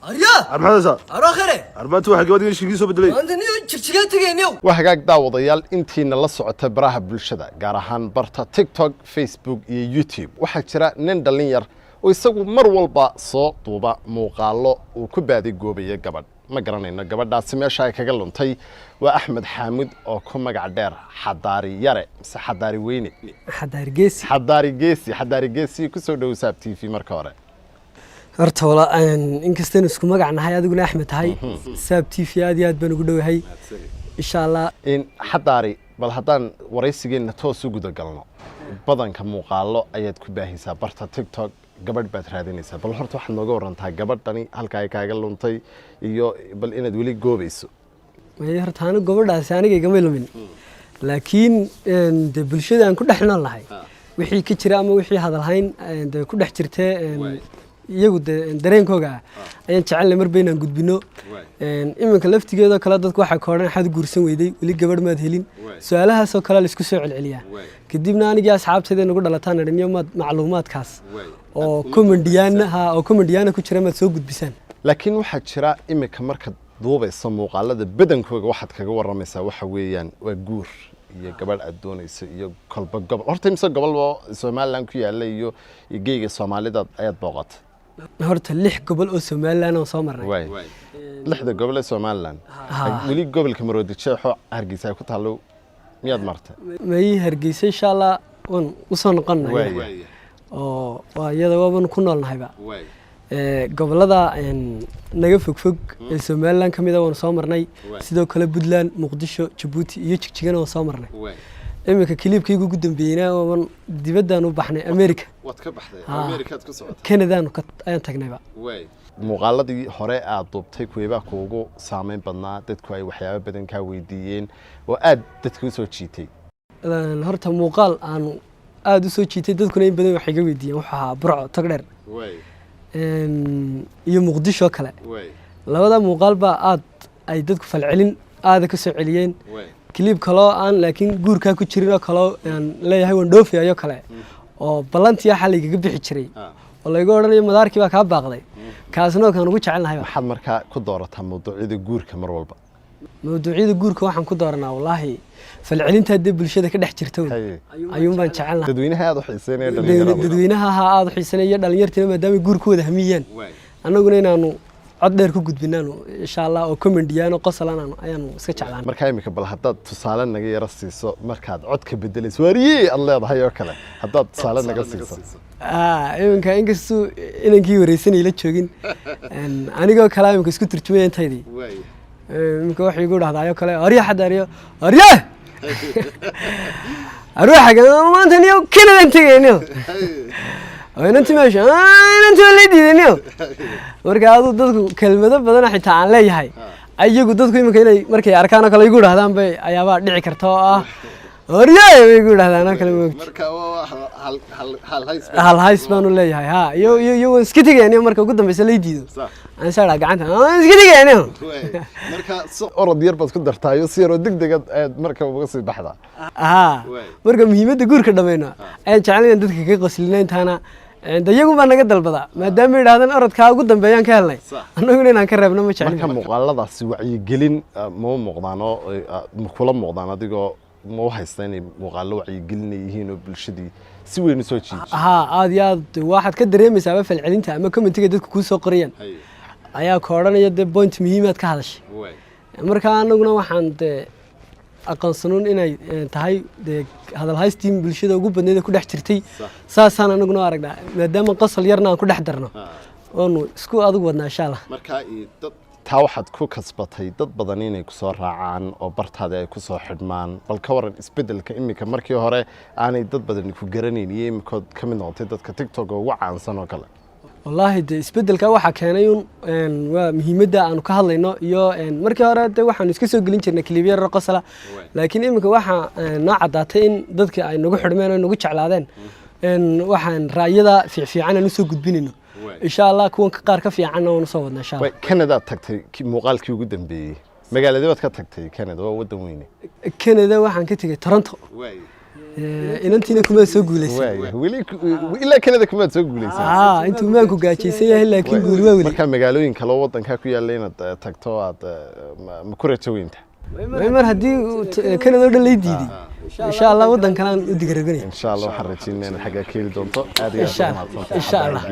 Aryaa! Armaxadaysa. Arokhare! Armaanta waxaa gabadha shirkii soo bedelay. Maanta niyo Jirjigaa tegayniyow. Waa hagaag, daawadayaal. Intiina la socota baraha bulshada, gaar ahaan barta TikTok, Facebook iyo YouTube, waxaa jira nin dhallin yar oo isagu mar walba soo duuba muuqaallo uu ku baadigoobaya gabadh. Ma garanayno gabadhaasi meesha ay kaga luntay. Waa Axmed Xaamud oo ku magac dheer Xadaari Yare mise Xadaari Weyne? Xadaar Geesi. Xadaari Geesi, Xadaari Geesi, kusoo dhow Saab TV marka hore. Horta wala inkastaynu isku magac nahay, adiguna Axmed tahay, Saab TV aad iyo aad baan ugu dhowahay, insha Allah. In Xadaari, bal haddaan waraysigeenna toos u guda galno, badanka muuqaallo ayaad ku baahisaa barta TikTok, gabadh baad raadinaysaa. Bal horta waxaad nooga warantaa gabadhani halka ay kaaga luntay iyo bal inaad weli goobayso. May, horta anigu gabadhaasi aniga igama lumin, laakiin dee bulshada aan ku dhex nool nahay wixii ka jira ama wixii hadalhayn dee ku dhex jirtee iyagu dee dareenkooga ah ayaan jecelnay marba inaan gudbino. Iminka laftigeedoo kale dadku waxay ka odhan: "Xaad u guursan weyday? Weli gabadh maad helin?" Su-aalahaasoo kale la isku soo celceliyaa. Kadibna anigii asxaabtayda nagu dhalataan idhin maad macluumaadkaas oo comediyaana ha oo comediyaana ku jira maad soo gudbisaan. Laakiin waxaa jira iminka markaad duubayso muuqaalada badankooga waxaad kaga waramaysaa waxa weeyaan waa guur iyo gabadh aad doonayso iyo kolba gobol. Horta imise gobol oo Somaliland ku yaalla iyo geyga Soomaalida ayaad booqatay? Horta lix gobol oo Somaliland oo soo marnay. Waay, lixda gobol ee Somaliland. Weli gobolka Maroodi Jeexo, Hargeysa ay ku taallo, miyaad martay? May, Hargeysa insha Allah waan usoo noqonnay oo waa iyada waaban ku noolnahayba. Gobollada naga fogfog ee Somaliland ka mid a waanu soo marnay. Sidoo kale Puntland, Muqdisho, Jabuuti iyo Jigjigana waan soo marnay. Iminka clipkaygu ugu dambeeyeyna waaban dibaddaan u baxnay, America. Waad ka baxday? Ha. Amerikaad ku socotay? Canadaanu ka ayaan tagnayba. Muuqaaladii hore aad duubtay kuweebaa kuugu saameyn badnaa, dadku ay waxyaabo badan kaa weydiiyeen oo aad dadka usoo jiitay? Horta muuqaal aanu aada u soo jiitay, dadkuna in badan waxay iga weydiiyeen, wuxuu ahaa Burco, Togdheer iyo Muqdisho kale. Labada muuqaal baa aad ay dadku falcelin aada ka soo celiyeen. Clip kaloo aan laakiin guurkaa ku jirin oo kaloo aan leeyahay waan dhoofayayo kale oo ballantii waxaa laygaga bixi jiray oo layga odhanayo madaarkii baa kaa baaqday, kaasna kaan ugu jecelnahay. Maxaad markaa ku doorataa mawduucyada guurka mar walba? Mawduucyada guurka waxaan ku dooranaa, wallaahi, falcelintaa dee bulshada ka dhex jirta wey. Ayuun baan jecelnahay. Dadweynaha aada u xiiseynaya, dhalinyarada. Dadweynaha ahaa aada u xiisanaya, dhalinyartina maadaama guur ku wada hamiyaan, annaguna inaanu cod dheer ku gudbinaanu insha Allah oo comediyaano qosalan ayaanu iska jeclaan. Markaa imika bal haddaad tusaale naga yaro siiso, markaad codka bedelayso, "Waariyey" aad leedahay oo kale, haddaad tusaale naga siiso. Iminka inkastuu inankii wareysanay la joogin, anigoo kale iminka isku turjumaya intaydii, iminka waxay igu dhahdaa ayoo kale: "Arya xadaariyo, arye aruuxaga maanta niyo Kanadan tegayniyo, inanti meesha inanti waa lay diidayniyo." Marka aduu dadku kelmado badan xitaa aan leeyahay ayagu dadku iminka inay markay arkaan oo kale igu dhahdaan bay ayaabaa dhici karta oo ah "Arye" bay igu dhahdaan oo kale, moogti. Hal hays baanu leeyahay ha iyo waan iska tegayniyo. Marka ugu dambeysa lay diido aan isaa gacanta waan iska tegayniyo. Marka si orod yar baad ku dartaayo, si yaroo deg degad aad marka uga sii baxdaa. Ha, marka muhiimadda guurka dhammayno ayaan jecel inaan dadka kaga qoslina. Intaana de iyagun baa naga dalbadaa maadaama yidhahdaan orodkaa ugu dambeeyaan ka helnay, annaguna inaan ka reebno ma jeclin. Marka muuqaaladaasi wacyigelin ma u muuqdaan oo ma kula muuqdaan? Adigoo ma u haysta inay muuqaallo wacyigelin ay yihiin oo bulshadii si weyn usoo jiijo? Ha, aad iyo aad waxaad ka dareemaysaaba falcelinta ama commentiga dadku kuu soo qorayaan ayaa ka odhanaya dee point muhiimaad ka hadashay. Marka anaguna waxaan dee aqoonsanuun inay tahay dee hadalhaystii bulshada ugu badneyd ee ku dhex jirtay. Saasaan anaguna aragnaa, maadaama qosol yarna aan ku dhex darno oonu isku adag wadnaa, insha Allah. Marka dad taa waxaad ku kasbatay dad badan inay kusoo raacaan oo bartaada ay kusoo xidhmaan. Bal ka waran isbedelka iminka, markii hore aanay dad badan ku garanayn iyo iminkood ka mid noqotay dadka TikTok ugu caansan oo kale? Wallaahi dee isbedelka waxaa keenay un waa muhiimadda aanu ka hadlayno iyo markii hore de waxaanu iska soo gelin jirnay clipyo yar qosla, laakiin iminka waxaa noo caddaatay in dadka ay nagu xidhmeen oo nagu jeclaadeen waxaan ra'yada fiicfiican aan usoo gudbinayno. Insha Allah kuwan qaar ka fiicanna waan usoo wadnaa, insha Allah. Canada tagtay muuqaalkii ugu dambeeyey, magaaladee baad ka tagtay? Canada waa waddan weyne. Canada waxaan ka tegey Toronto. Inantiina kuma soo guuleysan. Waaya, weli ilaa Kanada kumaad soo guuleysan. Aa, intuu maanku gaajaysan yahay, laakiin guuli waa weli. Marka magaalooyin kale oo waddankaa ku yaalla inaad tagto aad ma ku rajo weynta? Way, mar haddii Kanada oo dhan lay diiday, insha Allah waddan kalaan u digraganaya. Insha Allah, waxaan rajaynaa inaad xaggaa ka heli doonto. Aad iyo aad Insha baad Allah. umahadsantahay. Insha Allah.